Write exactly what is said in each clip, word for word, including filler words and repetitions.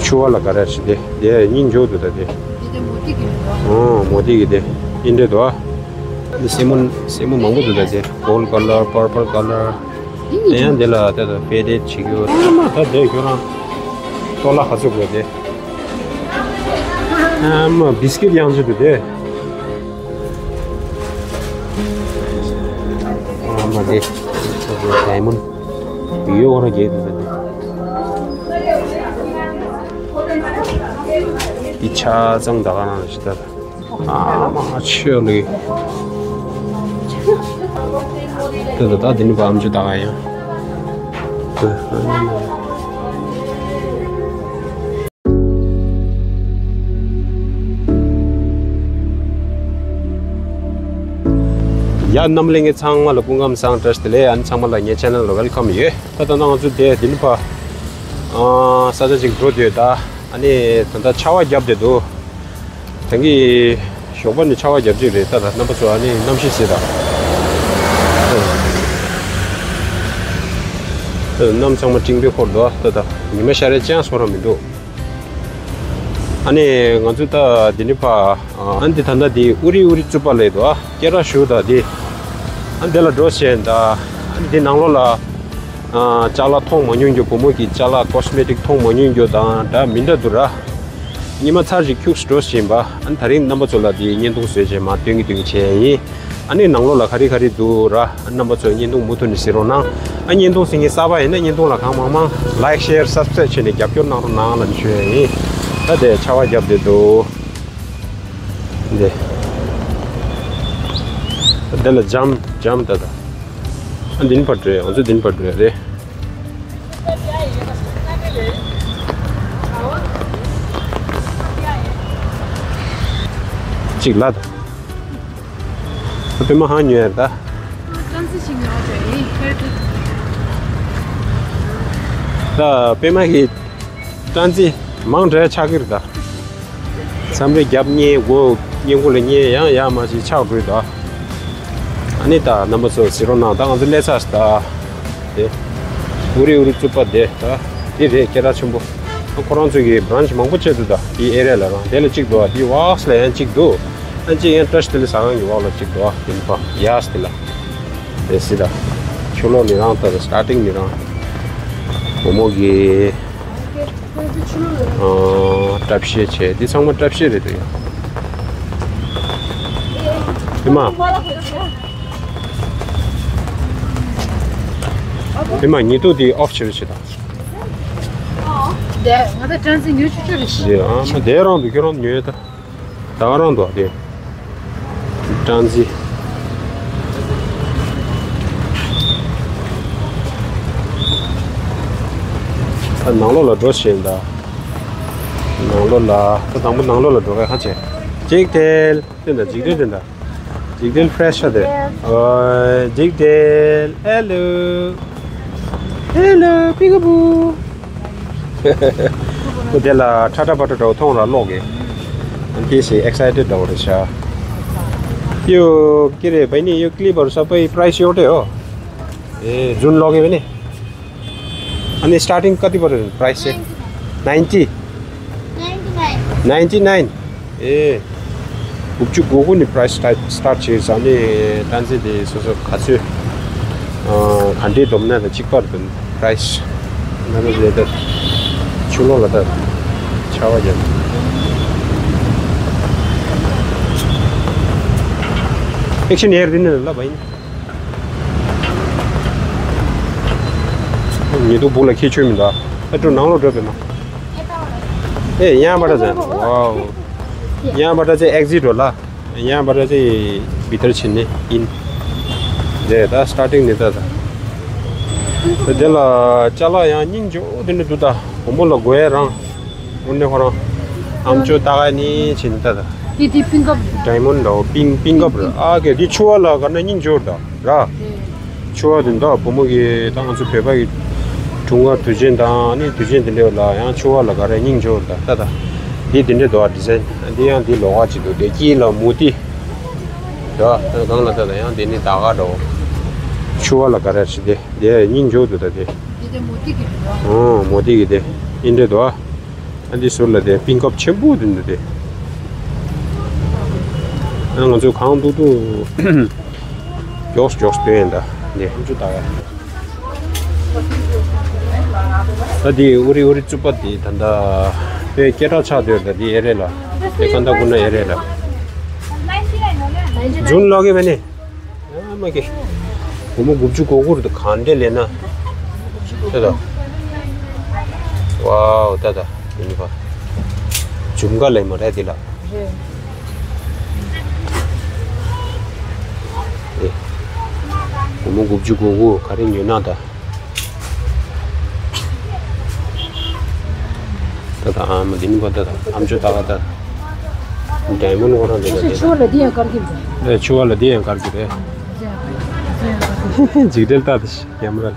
ཕྱུ་པ་ལ་ག་རེ་ཞིག་དེ་དེ་སྙིང་རྗེ་པོ་འདུག་ད་དེ། དེ་དེ་མོ་ཏི་གི་རེད་པ། ཨོ་མོ་ཏི་གི་དེ་ཨིན་འདྲེ་འདུག་ཨ། འདི་སེན་མོ་སེན་མོ་མང་པོ་འདུག་ད་དེ། gold colour, purple colour། དེ་ཡང་འདི་ལ་ད་ད་ཕེ་དེ་བྱེད་རྒྱུ་ཨ་མ་ད་དེ་ཁྱོད་རང་ཏོ་ལ་ག་ཚོད་དགོས་དེ། ཨ་མ་བིས་ཀིཊ་ཡང་ཚོད་འདུག་དེ། ཨ་མ་དེ་ད་དེ་ཌའི་མོན་ཌི་ཡོད་འོ་ར་རྒྱས་འདུག་ད་དེ། འདི་ཆ་ཚང་ད་ག་རང་ཞིག་ད། ཨ་མ་ཆོས་ལུས། ད་ད་ད་འདི་ནི་བམ་ཆུ་ད་ག་ཡང་། ཡ་རྣམ་གླིང་གི་ཚང་མ་ལ་སྐུ་ཁམས་བཟང་བཀྲ་ཤིས་བདེ་ལེགས། ཨ་ནི་ཚང་མ་ལ་ངའི་ཆེ་ནལ་ལ་ཝེལ་ཀམ་ཡོད། ད་ད་ང་ཚོ་དེ་འདི་ནི་ཕ་ཨ་ས་ཆ་ཅིག་འགྲོ་དུས་ད་ཨ་ནི་ད་ད་ཆར་པ་བརྒྱབ་བསྡད་འདུག་ད་གིན་ཞོགས་པ་ནས་ཆར་པ་བརྒྱབ་ཅིག་རེད། ད་ད་རྣམ་པ་ཚོ་ཨ་ནི་གནམ་གཤིས་གཟིགས་དང་། ད་གནམ་ཚང་མ་སྤྲིན་པས་འཁོར་འདུག་ད་ད་ཉི་མ་ཤར་རེ་ཅང་སོ་ར་མི་འདུག་ཨ་ནི་ང་ཚོ་ད་འདི་ནི་ཕ་ཨ་འདི་ད་ད་འདི་ཨུ་རི་ཨུ་རི་རྩུབ་པ་ལས་འདུག་ཨ། སྐད་གྲགས་ཞུ་ད་འདི་ཨ་འདི་ལ་འགྲོ་བྱས་ད་ཨ་འདི་ནང་ལོགས་ལ་ཨ་ཅ་ལག་མཐོང་མ་མྱོང་རྒྱུ། བུ་མོ་གི་ཅ་ལག་ཀོ་སི་མེ་ཊིག་མཐོང་མ་མྱོང་རྒྱུ་དང་འདྲ་མི་འདྲ་འདུག་ར། ཉི་མ་ཚར་ཞིག་ཁྱུགས་སུ་འགྲོ་བཞིན་པ། ཨ་ནི་ད་རིང་རྣམ་པ་ཚོ་ལ་དེའི་བརྙན་ཐུང་བཟོས་བྱས་མར་སྟོན་གྱི་སྟོན་གྱི་བྱས་ཡིན། ཨ་ནི་ནང་ལོགས་ལ་ག་རེ་ག་རེ་འདུག་ར། རྣམ་པ་ཚོས་བརྙན་ཐུང་མུ་མཐུད་ནས་གཟིགས་རོགས་གནང་། ཨ་བརྙན་ཐུང་གཟིགས་མཁན་གསར་པ་ཡིན་ན་བརྙན་ཐུང་ལ་གང་མང་མང་ལའིཀ་ཤེར་སབ་སི་ཀ་རེབ་བྱས་ནས་རྒྱབ་སྐྱོར་གནང་རོགས་གནང་ལབ་ནས་ཞུ་ཡ་ཡིན། ད་དེ་ཆར་པ་བརྒྱབ་བསྡད་འདུག་འདི་འདི་ལ་འཇམ་འཇམ་ད་ད། ཨ་འདི་ནི་ཕར་འགྲོ་ཡ། ང་ཚོ་འདི་ནི་ཕར་འགྲོ་ཡ་རེད། གཅིག་ལ་ད། པད་མ་ཧང་ཉོས་ཡ་ད། ཀྲན་ཙི་ཞིག་ཉོ་བ་རེད། ཧེར་ཊི། ད་པད་མ་གི་ཀྲན་ཙི་མང་དྲགས་ཆགས་ཀྱི་རེད་ད། མཚམས་རེ་རྒྱབ་བརྙན་དགོས་བརྙན་དགོས་ལ་བརྙན་ཡང་ཡང་མ་ཞིག་ཆགས་འགྲོ་ཡི་ད། ཨ་ནི་ད་རྣམ་པ་ཚོ་གཟིགས་རོགས་གནང་། ད་ང་ཚོ་སླེབས་ཚར་ད། དེ་ཨུ་རི་ཨུ་རི་རྩུབ་པ་དེ་ད་དེ་རེད། སྐད་གྲགས་ཆེན་པོ། ཁོ་རང་ཚོ་གི་བྷི་རན་ཆི་མང་པོ་བྱས་འདུག་ད་དེའི་ཨེ་རི་ཡ་ལ་རང་དེ་ལ་གཅིག་འདུག་དེའི་འོག་ལ་ཡང་གཅིག་འདུག་ཨ་གཅིག་ཡང་བཀྲ་ཤིས་བདེ་ལེགས་ཟ་ཁང་གི་འོག་ལ་གཅིག་འདུག་དེ་ནི་ཕ་ཡ་སི་དེ་ལ་དེ་སི་ད། ཆུ་ལོག་ནི་རང་ད་ད་སི་ཊར་ཊིང་ནི་རང་། བུ་མོ་གི་ཨ་བཀྲ་ཤིས་བྱས། འདི་ཚང་མ་བཀྲ་ཤིས་རེད་འདུག་ཡ། ཨེ་མ། ཨེ་མ་ཉི་གདུགས་འདི་ཨོཕ་བྱེད་རོགས་བྱེད་དང་། དེ་ང་ད་ཀྲན་ཙི་ཉོ་ཆོག་ཆོག་རེད་ཤི། དེ་ཨ་མ་དེ་རང་འདུག་ཁྱོད་རང་ཉོས་ད། ད་ག་རང་འདུག་དེ། ཀྲན་ཙི། ད་ནང་ལོགས་ལ་འགྲོ་བཞིན་ད། ནང་ལོགས་ལ་ད་དང་པོ་ནང་ལོགས་ལ་འགྲོ་ག་ཁ་ཆེ། འཇིག་རྟེན། དེ་འདྲ་འཇིག་རྟེན་དེ་འདྲ། འཇིག་རྟེན་ཕྲེ་ཤ་དེ། ཨོ། འཇིག་རྟེན། ཧེ་ལོ། ཧེ་ལོ། པི་ཀ་བུ། ཁོ་དེ་ལ་ཁྲ་ཁྲ་པ་ཏྲ་འདྲ་བོ་མཐོང་ར་ཀློག་གི། ཨན་ཏི་སི་ཨེག་སའི་ཊེཌ་འདྲ་བོ་རེད་ཤག་ཡོ་ཀི་རེ་བའི་ནི་ཡོ་ཀི་ལི་བར་ས་པའི་པ་རའི་སི་ཡོ་ཏེ་ཡོ། ཨེ་ཛུན་ཀློག་གི་བའི་ནི། ཨ་ནི་སི་ཊར་ཊིང་ག་དུས་བར་རེད་པ་རའི་སི་དེ། ནའིན་ཊི། ནའིན་ཊི་ནའིན། ཨེ། དགུ་བཅུ་གོ་དགུ་ནས་པ་རའི་སི་སི་ཊར་ཊི་བྱས་ཙང་ནི་ཀྲན་ཙི་དེ་སོ་སོ་ག་ཚོད་ཨ་ག་འདྲའི་སྡོམ་ན་ད་གཅིག་པར་འདུག་པ་རའི་སི། ང་ཚོ་ལས་ད་ཆུ་ལོག་ལ་ད་ཆར་པ་བརྒྱབ། ཨེག་ཤན་ཡར་འདི་ནས་ལབ་པ་ཡིན། ཉི་གདུགས་སྦུག་ལ་ཁྱེར་ཆོད་མི་འདུག་ཨ་ཀྲུ་ནང་ལོགས་འགྲོ་བས་མ། ཨེ་ཡང་པ་ཏྲ་ཙེ། ཝའོ། ཡང་པ་ཏྲ་ཙེ་ཨེག་ཟིཊ་འགྲོ་ལ། ཡང་པ་ཏྲ་ཙེ་བི་ཐར་ཕྱིན་ནི་ཡིན། རེད་ད་སི་ཊར་ཊིང་ནི་ད་ད། དེ་ལ་ཅ་ལག་ཡང་སྙིང་རྗེ་པོ་དེ་འདྲ་འདུག་ད་བུ་མོ་ལ་དགོས་ཡ་རང་། དངོས་གནས་ཁོ་རང་ཨམ་ཅོག་ལྟ་ག་ནི་བྱེད་ནི་ད་ད། དེ་དེ་པིང་ཀབ། ཌའི་མོན་ཌི་འདྲ་བོ་པིང་པིང་ཀབ་རེད། ཨ་ཀེ་དེ་ཕྱུ་པ་ལ་ག་ན་སྙིང་རྗེ་པོ་རེད་ད་ར། ཕྱུ་པ་དེ་འདྲ་བུ་མོ་གི་ད་ང་ཚོ་བོད་པ་གི་དུང་དཀར་དུས་ཆེན་དང་ནི་དུས་ཆེན་དེ་འདྲ་ལ་ཡང་ཕྱུ་པ་ལ་ག་རེ་སྙིང་རྗེ་པོ་རེད་ད་ད་ད། དེ་དེ་འདྲ་འདུག་ཨ་ཌི་ཛའིན། དེ་ཡང་དེ་ལོགས་ཀ་ཅིག་འདུག་དེ་དཀྱིལ་ལ་མུ་ཏིག་ད་ད་གང་ལ་ད་ད་ཡང་དེ་ནི་ད་ག་འདྲ་བོ། ཕྱུ་པ་ལ་ག་རེ་ཞིག་དེ་དེ་སྙིང་རྗེ་པོ་འདུག་ད་དེ། དེ་དེ་མུ་ཏིག་གི་རེད་པ། ཨོ་མུ་ཏིག་གི་དེ་ཨིན་འདྲ་འདུག་ཨ། ཨ་འདི་ཟུར་ལ་དེ་པིན་ཀབ་ཆེན་པོ་དེ་འདུག་དེ། ཨ་ང་ཚོ་གང་ཐུབ་ཐུབ་མགྱོགས་མགྱོགས་སྟོན་ཡིན་ད། འདི་ཧམ་ཆུ་ད་ག་ད་འདི་ཨུ་རི་ཨུ་རི་རྩུབ་པ་འདི་ད་ལྟ་དཔེ་སྐད་གྲགས་ཆགས་སྡོད་ད་འདི་ཨེ་རེད་ལ། དཔེ་ཀན་ད་ཀུ་ན་ཨེ་རེད་ལ། རྫུན་ལོག་གི་མེད་ནི། ཨ་མ་གི། སྒོར་མོ་དགུ་བཅུ་གོ་དགུ་རེད་འདུག་གང་འདྲ་ལེན་ན། ད་ད། ཝའོ་ད་ད། ཡིན་པ། འཇུམ་ག་ལེན་མ་རེད་འདི་ལ། རེད། ཨེ། སྒོར་མོ་དགུ་བཅུ་གོ་དགུ་ག་རེ་ཉོས་ན་ད། ད་ད་ཨ་མ་འདི་ནི་པ་ད་ད་ཨམ་ཅོག་ད་ག་ད། ཌའི་མོན་ཌི་ཁོ་རང་འདི་ད་ད། ཆུ་བ་ལ་འདི་ཡང་དཀར་གྱི་རེད། ཨེ་ཆུ་བ་ལ་འདི་ཡང་དཀར་གྱི་རེད། འཇིགས་བྲལ་ལྟ་དེ་ཤི་ཀེམ་ར་ལ།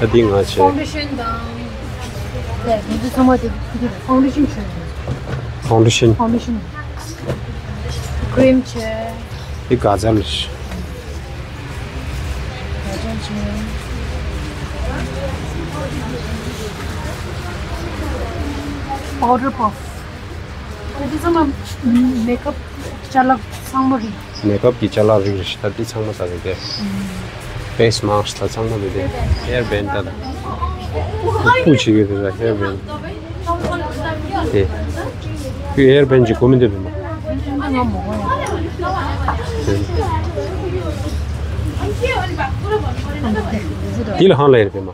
ད་འདི་ང་བྱས། ཕའུན་ཌེ་ཤན་དང་། ལས་འདི་ཚོ་ཚང་མ་དེ་དེ་ཕའུན་ཌེ་ཤན་བྱས། ཕའུན་ཌེ་ཤན། ཕའུན་ཌེ་ཤན། ཀྲིམ་བྱས། དེ་ག་ཚར་ལ་ཤི། པའུ་ཌར་པབ། ད་འདི་ཚང་མ་མེ་ཀབ་ཅ་ལག་ཚང་མ་རེད། མེ་ཀབ་ཀྱི་ཅ་ལག་རིགས་རེད་ཤག་ད་འདི་ཚང་མ་ད་རེད་དེ། ཕེ་སི་མཱ་སི་ད་ཚང་མ་རེད་དེ། ཧེར་བེན་ད་ད། སྤུ་བྱེད་ཀྱི་རེད་ད་ཧེར་བེན། དེ། ཁོས་ཧེར་བེན་གྱི་གོ་མི་འདོད་པས་མ། འདི་ལ་ཧང་ལ་ཡེར་པས་མ།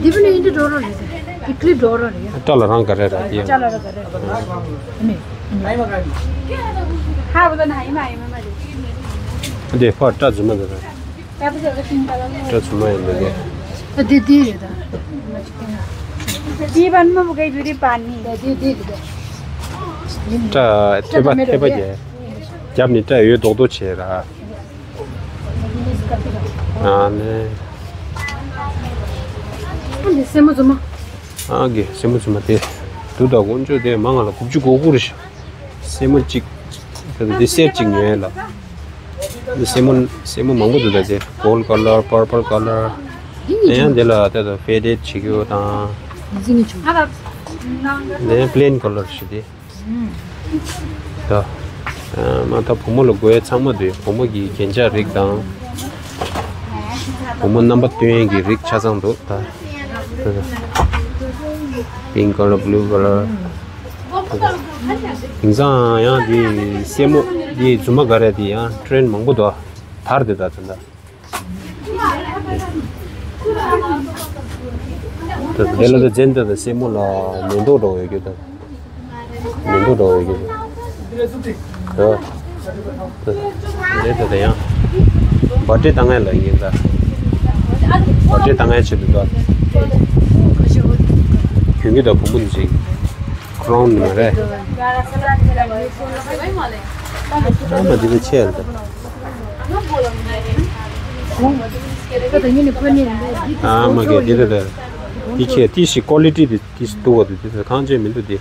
འདི་བུ་ནི་ཨིན་དྲ་འགྲོ་རོགས་རེད། འདི་ཀི་ལིབ་འགྲོ་རོགས་རེད། སྐྲ་ལ་རང་ག་རེ་ར་དེ་ཡང་། སྐྲ་ལ་ར་ག་རེ་ར་ཨ་ནི། ཧ་བ་ན་ཧ་ཡི་མ་ཡི་མ་མ་རེད། འདི་ཕར་སྐྲ་རྫུན་མ་འདི་ར། སྐྲ་རྫུན་མ་ཡིན་འདུག་གས། ད་འདི་འདི་རེད་ད། འདི་བན་མ་བུ་གའི་བུ་རི་པ་ནི། ད་འདི་འདི་རེད་ད། སྐྲ་ཐེབས་པ་ཐེབས་པ་རྒྱབ་རྒྱབ་ནི་སྐྲ་ཡོད་རྡོག་རྡོག་བྱས་ར། ཨ་ནི། ཨ་འདི་སེན་མོ་རྫུན་མ། ཨ་གི་སེན་མོ་རྫུན་མ་དེ། དུ་དང་དཀོན་མཆོག་དེ་མ་ང་ལ་དགུ་བཅུ་གོ་དགུ་རེད་ཤག་སེན་མོ་གཅིག་ད་ལྟ་འདི་སེར་གཅིག་ཉོས་ལ། འདི་སེན་མོ་སེན་མོ་མང་པོ་འདུག་ད་དེ་གོལ་ཀ་ལར་པར་པལ་ཀ་ལར། དེ་ཡང་དེ་ལ་ད་ལྟ་ཕེ་ཌེ་ཌི་བྱེད་རྒྱུ་དང་། འདི་པི་ལེན་ཀ་ལར་ཞིག་དེ། ད། ཨ་མ་ད་བུ་མོ་ལ་དགོས་ཡ་ཚང་མ་འདུག་བུ་མོ་གི་རྒྱན་ཆ་རིགས་དང་། བུ་མོ་རྣམ་པ་སྟོན་ཡས་ཀྱི་རིགས་ཆ་ཚང་འདུག་ད། ད་ད། པིང་ཀ་ལར་བྷུ་ལུ་ཀ་ལར། ད་ད། དེང་སང་ཡང་འདི་སེན་མོ་འདི་རྫུན་མ་ག་རེ་འདི་ཡང་ཊེན་མང་པོ་འདུག་དར་འདི་ད་ད་ད། ད་དེ་ལ་ད་ཛན་ད་ད་སེན་མོ་ལ་མེ་ཏོག་འདྲ་བོ་ཡོད་རྒྱུ་ད། མེ་ཏོག་འདྲ་བོ་ཡོད་རྒྱུ་ད། ད་ད་ད་ཡང་བར་ཐི་ཌེ་བཏང་ཡས་ལ་ཡིན་ད། བར་ཐི་ཌེ་བཏང་ཡས་ཆེད་དུ་ད། གྱོན་གྱི་ད་བུ་མོ་འདི་ཅིག་ཁོ་རང་ནི་མ་རེད། ཨ་མ་འདི་ད་ཆེ་ཡ་ད། ཨ་མ་གི་འདི་ད་ད། འདི་ཆེ་ཏི་ཞིག་ཀོ་ལི་ཊི་འདི་ཏི་ཞིག་འདུག་བ་འདི་འདི་ད་གང་ཅི་མི་འདུག་འདི།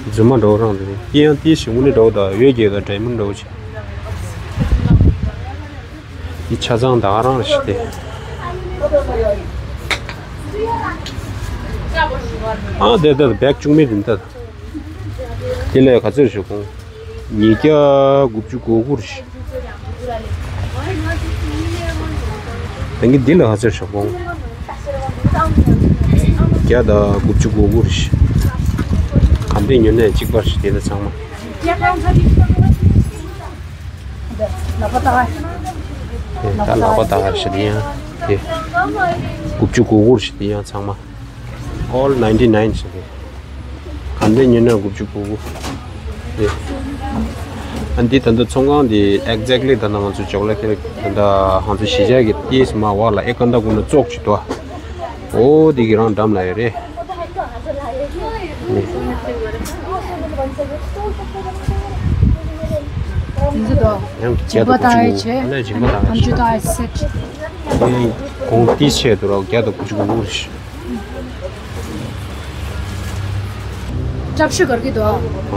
རྫུན་མ་འདྲ་བོ་རང་འདི་འདི་ཡང་ཏི་ཞིག་དངོས་གནས་འདྲ་བོ་ད་ཡོད་ཀྱི་ད་ཌའི་མོན་ཌི་འདྲ་བོ་ཆེ། འདི་ཆ་ཚང་ད་ག་རང་རེད་ཤག་དེ། ཨ་དེ་ད་བེག་བཅུ་གཉིས་འདི་ད། དེ་ལས་ག་ཚོད་རེད་ཤག་གོང་། ཉིས་བརྒྱ་དགུ་བཅུ་གོ་དགུ་རེད་ཤག་ད་གིན་འདི་ལ་ག་ཚོད་རེད་ཤག་གོང་། བརྒྱ་དང་དགུ་བཅུ་གོ་དགུ་རེད་ཤག་ག་འདྲས་ཉོ་ནས་གཅིག་པ་རེད་ཤག་དེ་ལ་ཚང་མ། ད་ལག་པ་ད་ཤི་དེ་ཡང་དེ། དགུ་བཅུ་གོ་དགུ་ཤི་དེ་ཡང་ཚང་མ། All ninety nine ཤི་དེ། ག་འདྲས་ཉོས་ན་དགུ་བཅུ་གོ་དགུ། དེ། ཨ་འདི་ད་ལྟ་ཚོང་ཁང་འདི་ཨེག་ཛེག་ལི་ད་ལྟ་ང་ཚོ་ཇོག་ལ་ཁེལ་ད་ལྟ་ང་ཚོ་གཞིས་ཆགས་ཀྱི་ཏིས་མ་བ་ལ་ཨེ་ཀ་འདྲ་ཀུན་ན་བཙོག་ཅིག་འདུག་ཨོ་འདི་གི་རང་འགྲམ་ལ་ཡོད་རེད། འདི་ཚོ་དང་། ཡང་བརྒྱ་དང་དགུ་བཅུ་གོ་དགུ། ཨ་ལས་སྦྱིན་པ་དང་ཨ་ཅུ་དང་ཨ་སེ་ཊི། དེ་གོང་ཏིས་ཆེ་དུ་ར་བརྒྱ་དང་དགུ་བཅུ་གོ་དགུ་རེད། སྲབ་ཤོས་གར་གི་འདུག་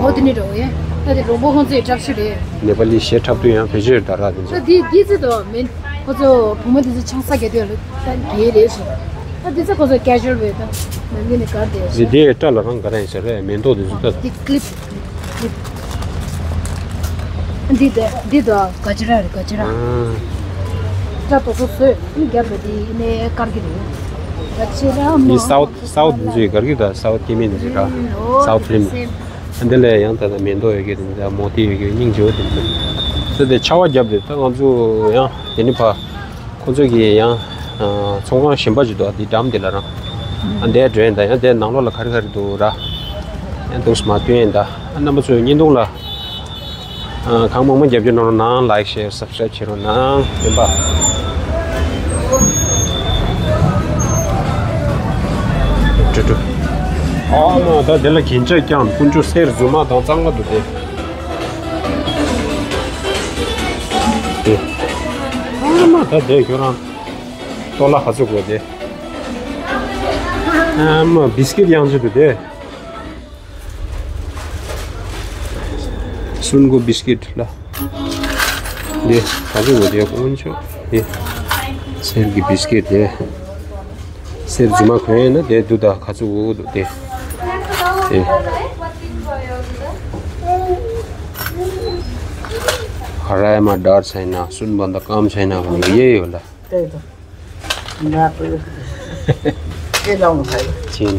འོ་དེ་ནི་འགྲོ་ཡེ། ད་དེ་རོང་པོ་ཧོན་ཙེ་སྲབ་ཤོས་རེད། ནེ་པ་ལི་གཞས་འཁྲབ་དུས་ཡང་བེད་སྤྱོད་ད་ར་དེ་ད་ཚོ། དེ་དེ་ཚོ་དོ་མིན། ཁོ་ཚོ་བུ་མོ་དེ་ཚོ་ཆང་ས་ག་དུས་ལ་ད་དེ་རེད་ཤོ། ད་དེ་ཚོ་ཁོ་ཚོ་ཀེ་ཞུ་ཨལ་རེད། ད་ནང་གི་ནི་གར་དེ་ཤོ། དེ་དེ་སྐྲ་ལ་རང་ག་ར་ཡིན་ས་རེད། མེ་ཏོག་དེ་ཚོ་ད། དེ་ཀི་ལིབ་ཀི་ལིབ། འདི་དེ་འདི་དོ་ག་ཅི་ར་རེད། ག་ཅི་ར། ཨ། སྐྲ་དོ་ཚོ་བཟོས་ནི་རྒྱབ་ལ་དེ་ནས་དཀར་གི་རེད། ག་ཅི་ར་མོ། ནི་སའུ་ཐི་སའུ་ཐི་འཛུལ་གར་གི་ད་སའུ་ཐི་སྐྱེ་དམན་འཛུལ་ར། ཨོ་སའུ་ཐི་ཕིལམ། སེམ། འདི་ལས་ཡང་ད་ལྟ་མེ་ཏོག་ཡོད་གི་དེ་འདྲ་མོ་ཏི་ཡོད་གི་སྙིང་རྗེ་བོ་དེ་འདྲ། ད་དེ་ཆར་པ་བརྒྱབ་དེ་ད་ང་ཚོ་ཡང་དེ་ནི་ཕ། ཁོ་ཚོ་གིས་ཡང་ཚོང་ཁང་གཞན་པ་ཅིག་འདུག་འདི་འགྲམ་འདི་ལ་རང་། ཨ་འདས་འགྲོ་ཡིན་ད། ཡང་འདས་ནང་ལོགས་ལ་ག་རེ་ག་རེ་འདུག་ར། ཡང་འདུག་སེ་མར་སྟོན་ཡིན་ད། ཨ་རྣམ་པ་ཚོས་བརྙན་ཐུང་ལ་གང་མང་མང་རྒྱབ་སྐྱོར་གནང་རོགས་གནང་། ལའིཀ་ཤེར་སབ་སི་ཀ་རའིབ་བྱེད་རོགས་གནང་། ཡིན་པ། ཀྲུ་ཀྲུ། ཨ་མ་ད་དེ་ལ་རྒྱན་ཆ་བརྐྱངས། དཀོན་མཆོག་གསེར་རྫུན་མ་དང་གཙང་མ་འདུག་དེ། དེ། ཨ་མ་ད་དེ་ཁྱོད་རང་ཏོ་ལ་ག་ཚོད་དགོས་དེ། ཨ་མ་བིས་ཀིཊ་ཡང་ཅིག་འདུག་དེ། སུན་གོ་བིས་ཀིཊ་ལ། དེ་ག་ཚོད་དགོས་དེ། དཀོན་མཆོག་དེ། གསེར་གྱི་བིས་ཀིཊ་དེ། གསེར་རྫུན་མ་གོན་ཡས་ན་དེ་འདུག་ད། ག་ཚོད་དགོས་འདུག་དེ། དེ། ཧ་ར་ཡ་མ་ཌར་ཆའི་ན་སུན་བན་ད་ཀམ་ཆའི་ན་ག་ནས་ཡེ་ཡོད་ལ། དེ་དང་། ང་པུ་ལི། དེ་ལ་འོང་ཧ་ཡོད། ཅིན།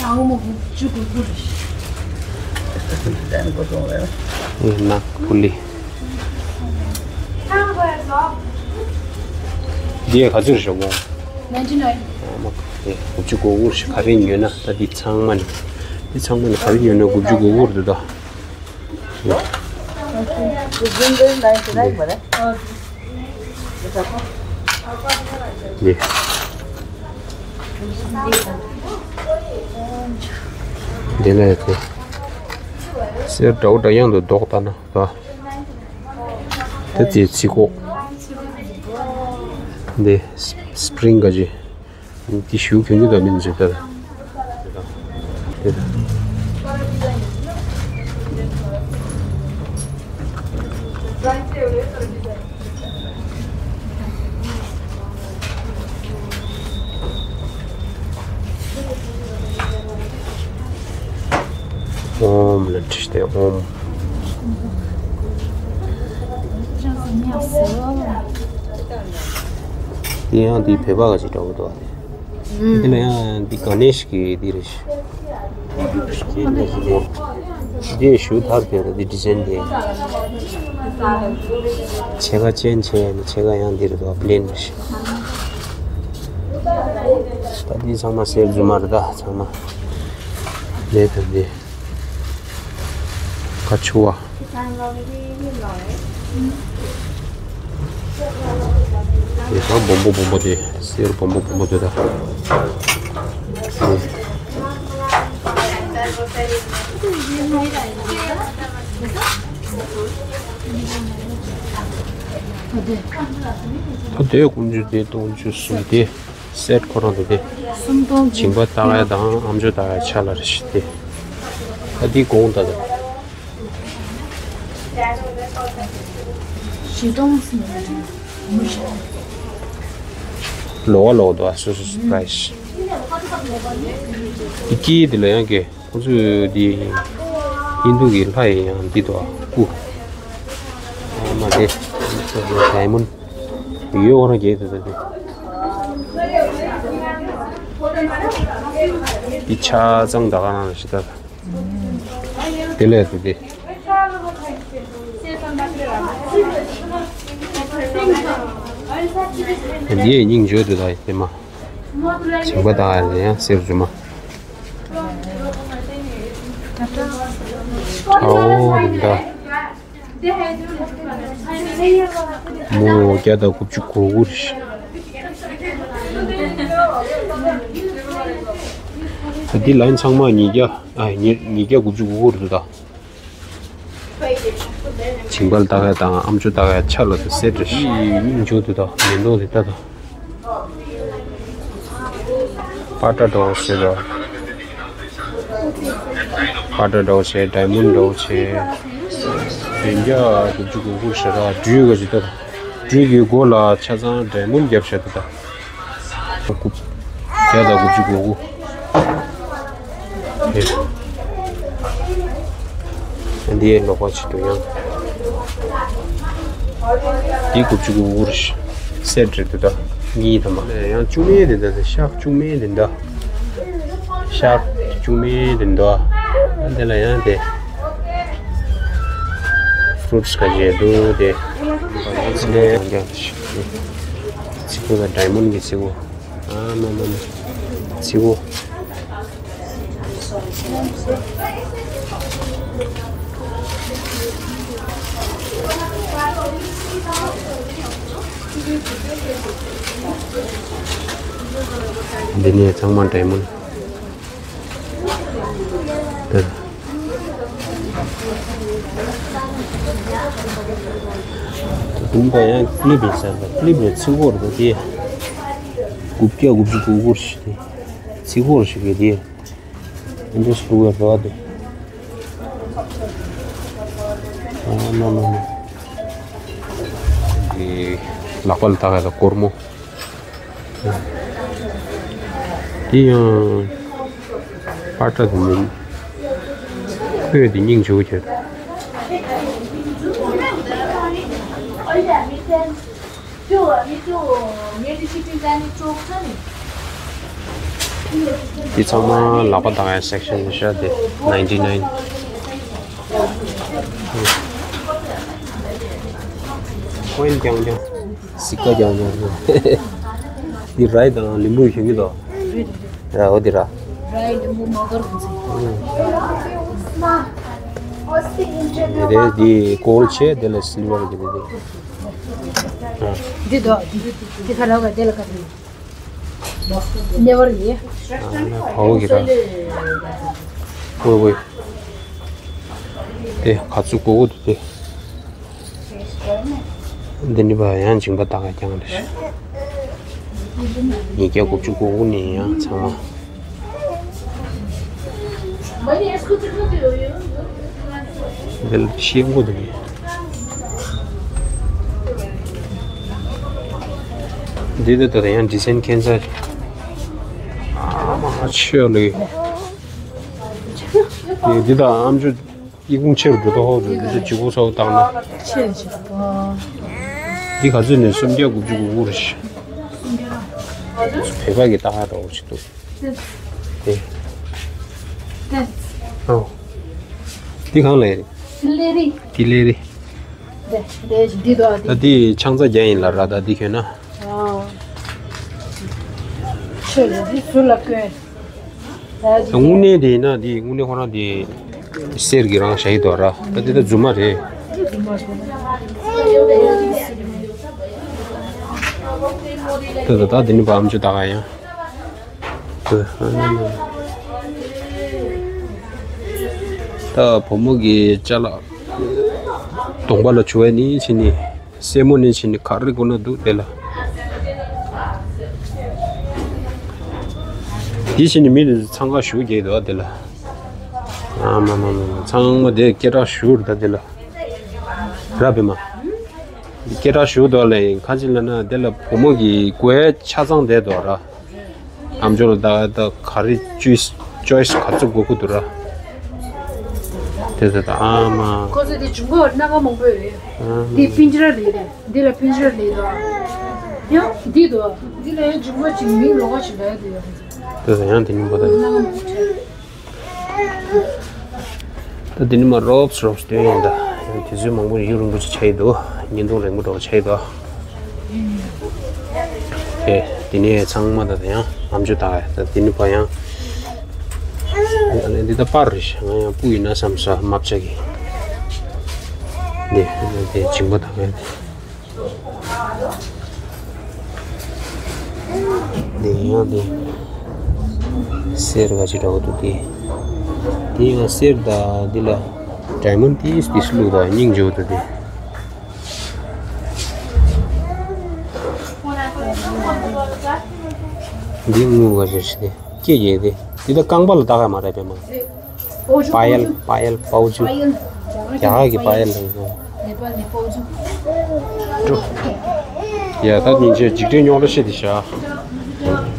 ཨ་འོ་མ་གུ་ཅུ་གུ་གུ་རེད། དེ་ནི་གོ་སོང་བས། ཨེ་ན་པུ་ལི། འདི་ག་ཚོད་རེད་ཤོག་གོང་། Ninety nine། ཨ་མ་དེ་དགུ་བཅུ་གོ་དགུ་རེད་ཤག་ག་རེ་ཉོས་ན་ད་འདི་ཚང་མ་ནི། འདི་ཚང་མ་ནི་ག་རེ་ཉོས་ན་དགུ་བཅུ་གོ་དགུ་རེད་འདུག་ད། འདི། འདི་ལས་དེ། གསེར་འདྲ་བོ་འདྲ་ཡང་དུ་ལྡོག་ལྟ་ན་ད། དེ་ཚེ་ཚིག་ཁོག་འདི་སི་པི་རིང་ག་ཅི། འདི་ཞུ་གྱོན་གྱི་དང་མིན་ཟེར་ལྟར། ཨོམ་ལ་བྲིས་ཏེ་ཨོམ། དེ་ཡང་དེ་བོད་པ་ག་ཅིག་འདྲ་བོ་འདུག་ཨ། དེ་ལ་ཡང་འདི་ག་ནས་ཤིག་གི་འདི་རེད་ཤག་འདི་ཞུ་ཐར་དེ་རེད། འདི་ཌི་ཛའིན་དེ་ཕྱེད་ཀ་ཅན་བྱས་ནས་ཕྱེད་ཀ་ཡང་འདི་རེད་འདུག་པི་ལེན་རེད་ཤག་ད་འདི་ཚང་མ་གསེར་རྫུན་མ་རེད་ད་ཚང་མ། ལས་དང་འདི། ཁ་ཆུ་བ། དེ་ད་སྦོམ་པོ་སྦོམ་པོ་དེ། གསེར་སྦོམ་པོ་སྦོམ་པོ་དེ་ད། ད་དེ་དཀོན་མཆོག་དེ་དཀོན་མཆོག་གསུམ་དེ། སེཊ་ཁོ་རང་དེ་དེ། སུམ་སྟོང་གི། བྱིང་པ་ལྟ་ག་ཡ་དང་ཨམ་ཅོག་ལྟ་ག་ཡ་ཆ་ལ་རེ་ཞིག་སྟེ། ད་འདི་གོང་ད་ད། བཞི་སྟོང་ཟིན་ཡོད་རེད། མི་ཤེས། ལོ་བ་ལོ་བ་འདུག་ཨ། སོ་སོ་སོ་པ་རའི་སི། འདི་སྐྱིད་འདི་ལ་ཡང་གི། ཁོ་ཚོས་འདི་ཧིན་དུ་གི་ལྷ་ཡི་ཡང་འདི་དོ་སྐུ། ཨ་མ་དེ་ཌའི་མོན་ཌི་ཡོད་ཁོ་རང་རྒྱལ་དུ་དེ། འདི་ཆ་ཚང་ད་ག་རང་ཞིག་ད། དེ་ལས་དེ་དེ། འདི་ཡི་སྙིང་བརྗོད་དུ་ད་དེ་མ། བྱིང་པ་ད་ཡང་གསེར་རྫུན་མ། ཁྲའོ་ལིན་ད། མོ་བརྒྱ་དང་དགུ་བཅུ་གོ་དགུ་རེད། ད་འདི་ལན་ཚང་མ་ཉིས་བརྒྱ། ཨ་ཉིས་ཉིས་བརྒྱ་དགུ་བཅུ་གོ་དགུ་རེད་ད། བྱིང་པ་ལ་ལྟ་ག་དང་ཨམ་ཅོག་ལྟ་ག་ཆ་ལ་དུ་སེ་འདྲ་ཞིག་མིང་བྱུང་དུ་དང་མེ་ཏོག་དེ་ལྟ་དང་། པ་ཏྲ་འགྲོ་ཟེར་རོ། པ་ཏྲ་འདྲ་བོ་བྱས། ཌའི་མོན་ཌི་འདྲ་བོ་བྱས། བདུན་བརྒྱ་དགུ་བཅུ་གོ་དགུ་ཞེ་དྲག་སྦྲུལ་ག་ཅིག་ལྟ། སྦྲུལ་གྱི་མགོ་ལ་ཆ་ཚང་ཌའི་མོན་ཌི་བརྒྱབ་བཞག་འདུག་ད། དགུ་བརྒྱ་དང་དགུ་བཅུ་གོ་དགུ། ཨེ། འདི་ཡའི་ལོགས་པ་ཅིག་འདུག་ཡང་། འདི་དགུ་བཅུ་གོ་དགུ་རེད། སེ་ཊི་རེད་འདུག་ད། གཉིས་དང་མ། ཡང་བཅུ་མེད་དེ་འདྲ། ཤག་བཅུ་མེད་དེ་འདྲ། ཤག་བཅུ་མེད་དེ་འདྲ། འདི་ལ་ཡང་དེ། ཕུ་རུ་ཊི་སི་ག་ཅིག་འདུག་དེ། ཚིག་པོ་དང་ཌའི་མོན་ཌི་གི་ཚིག་པོ། ཨ་མ་མ་མ། ཚིག་པོ། འདི་ནས་ཚང་མ་ཌའི་མོན་ཌི། ད་དུང་ད་ཡང་ཀི་ལིབ་ཡིན་ས་རེད། ཀི་ལིབ་ནས་ཚིག་པོ་རེད་དེ། དགུ་བརྒྱ་དགུ་བཅུ་གོ་དགུ་རེད་ཞིག་དེ། ཚིག་པོ་རེད་ཞིག་གི་དེ། ཨེ་འདྲ་ཞིག་འདུག་གས་རེད་དེ། ཨ་མ་མ་མ། དེ་ལག་པ་ལ་བཏགས་ཡ་ལ་སྒོར་མོ། དེ་ཡང་པ་ཏྲ་དེ་མིན། ཁོས་དེ་སྙིང་རྗེ་པོ་ཁྱེར། འདི་ཚང་མ་ལག་པ་བཏགས་ཡ་སེག་ཤན་རེད་ཤག་དེ་ནའིན་ཊི་ནའིན། ཀོའིན་རྐྱང་རྐྱང་། སི་ཀ་རྐྱང་རྐྱང་། འདི་རའི་དང་ལིམ་བུ་གྱོན་གྱི་འདུག་ར། འོ་འདི་ར། རའི་ལིམ་བུ་མ་གར་གོང་ཚད། རེད། འདི་གོལ་ཌི་བྱས། དེ་ལ་སིལ་ཝར་གྱི་རེད་དེ། འདི་འདུག་འདི་འདི་ཁ་ལག་ག་དེ་ལ་ག་དེ། ནེ་བར་ཡིན། ཨ་ནི་བའོ་གི་ར། ཝེ་ཝེ། དེ་ག་ཚོད་གོ་གོ་འདུག་དེ། འདི་ནི་བ་ཡང་སྦྱིན་པ་བཏང་ཡ་རྐྱང་རེད། ཉིས་བརྒྱ་དགུ་བཅུ་གོ་དགུ་ནི་ཡང་ཚང་མ། འདི་ལ་ཤེལ་སྒོ་འདུག་འདི་ལ་ད་ཡང་ཌི་ཟའིན་ཁྱད་མཚར། ཨ་མ་ཆོས་ལེ། འདི་ད་ཨམ་ཅོག་ཨི་ཁུང་ཆེ་རུ་འགྲོ་ད། ཧོ་རུ་འདི་ཚོ་ལྗིད་པོ་ཚ་པོ་བཏང་ན། ཆེ་ཆེ། ཨ། འདི་ག་ཚོད་ནས། སུམ་བརྒྱ་དགུ་བཅུ་གོ་དགུ་རེད། བོད་པ་གི་ལྟ་ག་འདྲ་པོ་ཞིག་འདུག་དེ། དེ། ཨོ། འདི་གང་ལ་ཡིན། ལེ་རི། འདི་ལེ་རི། དེ་དེ་འདི་དོ་འདི། ད་འདི་ཆང་ས་རྒྱ་ཡིན་ལ་ར། ད་འདི་གྱོན་ན། ཨ། ཆེ་རུ་འདི་ཟུར་ལ་བསྐོན། དངོས་གནས་དེ་ཡིན་ན་དེ་དངོས་གནས་ཁོ་རང་དེ་གསེར་གྱི་རང་བཞག་གི་འདུག་ར། ད་དེ་ད་རྫུན་མ་རེད། ད་ད་ད་དེ་ནི་བ་ཨམ་ཅོག་ལྟ་ག་ཡང་། ད་བུ་མོ་གི་ཅ་ལག་གདོང་པ་ལ་བྱུག་ཡ་ནི་ཕྱིན་ནི། སེན་མོ་ནས་ཕྱིན་ནས་ག་རེ་དགོས་ན་འདུག་དེ་ལ། དེ་ཕྱིན་ནས་མི་འདི་ཚོ་འཚང་ཁ་ཞེ་པོ་རྒྱག་གི་འདུག་དེ་ལ། ཨ་མ་མ་མ་མ། ཚང་མ་དེ་སྐད་གྲགས་ཞེ་པོ་རེད་ད་དེ་ལ། ར་བེ་མ། སྐད་གྲགས་ཞེ་པོ་འདུག་ལ། ཁ་ཅིག་ལ་ན་དེ་ལ་བུ་མོ་གི་དགོས་ཡ་ཆ་ཚང་བསྡད་འདུག་ར། ཨམ་ཅོག་ལ་ད་ད་ག་རེ་ཅོའི་སི་ཅོའི་སི་ག་ཚོད་དགོས་ཀྱི་འདུག་ར། དེ་ཚོ་ད་ཨ་མ། ཁོ་ཚོ་དེ་འབྱུང་ཁུངས་སྣ་ཁ་མང་པོ་ཡོད་རེད། ཨ་མ། འདི་པིན་ཇི་ར་རེད་དེ། འདི་ལ་པིན་ཇི་ར་རེད་དོ། ཡང་འདི་དོ། འདི་ལ་ཡང་འབྱུང་ཁུངས་ཅིག་མིང་ལོགས་ཀ་ཅིག་ལབ་ཡ་འདུག་ཡ། དེ་ཚོ་ཡང་དེ་ནི་མ་ད། སྣ་ཁ་མང་པོ་ཡོད་རེད། ད་འདི་ནི་མ་རོབ་རོབ་སྟོན་ཡིན་ད། ཡང་དུས་ཚོད་མང་པོ་ཡུན་རིང་པོ་ཅིག་ཆགས་ཡི་འདུག་བརྙན་ཐུང་རིང་པོ་འདྲ་པོ་ཆགས་ཡི་འདུག་ཨེ། དེ་ནས་ཚང་མ་ད་ད་ཡང་ཨམ་ཅོག་ལྟ་ག་ཡ། ད་དེ་ནི་པ་ཡང་། ཨ་ནི་འདི་ད་པར་རེད་ཤག་ང་ཡང་སྤུ་ཡིན་ན་བསམ་ས། རྨ་བྱ་གི། འདི་འདི་འདི་མཇིང་པ་ལྟ་ག་ཡ་འདི། འདི་ཡང་འདི་གསེར་ག་ཅིག་འདྲ་པོ་འདུག་འདི། འདི་ཡང་གསེར་ད། འདི་ལ་ཌའི་མོན་ཌི་ཏིས་ཏིས་བླུགས་ད། སྙིང་རྗེ་པོ་འདུག་འདི། འདི་དངུལ་ག་ཅིག་རེད་འདི། སྐྱེ་རྒྱལ་འདི། འདི་ད་རྐང་པ་ལ་བཏགས་ཡ་མ་རེད་པས་མ། པ་ཡལ། པ་ཡལ། པའོ་ཇུ། རྒྱ་གར་གྱི་པ་ཡལ་ལ་ཡིན། ནེ་པཱལ་ནས་པའོ་ཇུ། འགྲོ། ཡ་ད་སྙིང་རྗེ། འཇིགས་བྲལ་རྙོག་དྲ་ཤེས་དེ་བཞག་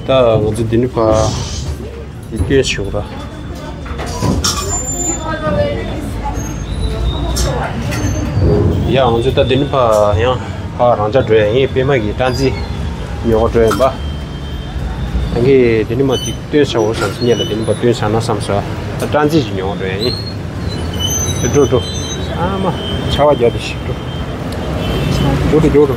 ད་ང་ཚོ་འདི་ནས་ཕར་འདི་སྟོན་ཞུགས་ར། ཡ་ང་ཚོ་ད་འདི་ནས་ཕར་ཡང་ཕར་རང་འཇགས་འགྲོ་ཡ་ཡིན། པད་མ་གི་སྤྲང་རྩི་ཉོ་ག་འགྲོ་ཡིན་པ། ད་གིན་འདི་ནས་མར་ཅིག་སྟོན་བྱའོ་བསམ་སོང་། ངས་ལ་འདི་ནས་མར་སྟོན་བྱ་ན་བསམ་སོང་། ད་སྤྲང་རྩི་ཅིག་ཉོ་ག་འགྲོ་ཡ་ཡིན། འགྲོ་འགྲོ། ཨ་མ། ཆར་པ་རྒྱག་དེ་ཞིག་འགྲོ། འགྲོ་འགྲོ་འགྲོ་འགྲོ།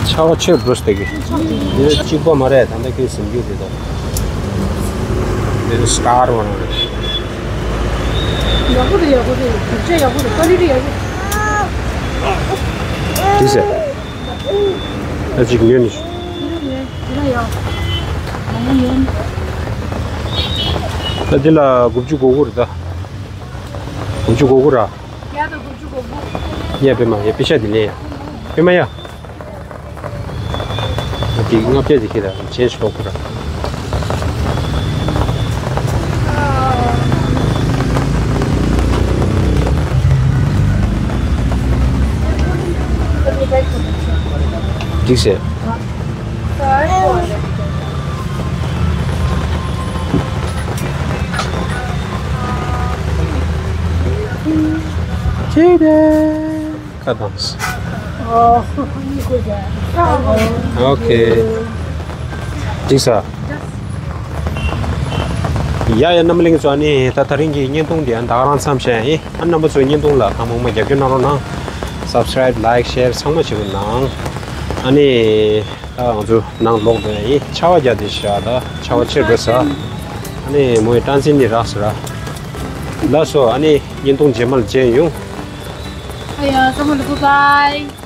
ཆར་པ་ཆེར་འགྲོ་སྟེ་གི། འདི་གཅིག་པ་མ་རེད། ད་ལྟ་ཁྱོད་ཟིན་རྒྱུ་དེ་དང་། འདི་ནི་སི་ཀར་བ་རང་རེད། ཡག་པོ་རེད། ཡག་པོ་རེད། གྲུབ་ཆ་ཡག་པོ་རེད། ཀ་ལི་ཊི་ཡག་པོ། དེ་ཟེར། ཨ་ཅིག་ཉོས་ནི། ད་འདི་ལ་དགུ་བཅུ་གོ་དགུ་རེད་ད། དགུ་བཅུ་གོ་དགུ་ར། ཡ་ད་དགུ་བཅུ་གོ་དགུ། ཡ་པད་མ། ཡ་པེ་ཤ་འདི་ལེན་ཡ། པད་མ་ཡ། འདི་ལྔ་བརྒྱ་ཅིག་ཁྱེར་ར། ཅེན་ཇི་ལོག་གོ་ར། འགྲིག་ཟེར། ཁ་དང་། ཨོ། ཨོ་ཁེ། འགྲིག་ས། ཡ་ཡ་རྣམ་པ་ལྷན་རྒྱས་ཚོ། ཨ་ནི་ད་དེ་རིང་གི་བརྙན་ཐུང་འདི་ཡང་ད་ག་རང་མཚམས་བཞག་ཡིན། ཨ་རྣམ་པ་ཚོའི་བརྙན་ཐུང་ལ་གང་མང་མང་རྒྱབ་སྐྱོར་གནང་རོགས་གནང་། སབ་སི་ཀ་རེབ། ལའིཀ། ཤེར་ཚང་མ་བྱེད་རོགས་གནང་། ཨ་ནི་ད་ང་ཚོ་ནང་ལོག་འགྲོ་ཡ་ཡིན། ཆར་པ་རྒྱག་དེ་བཞག་ད་ཆར་པ་ཆེར་འགྲོ་ས། ཨ་ནི་མོ་ཡི་སྤྲང་རྩི་ནི་རག་ས་ར། ལགས་སོ། ཨ་ནི་བརྙན་ཐུང་རྗེས་མ་ལ་མཇལ་ཡོང་། ཨ་ཡ་ཚང་མ་ལ་བུ་བའི།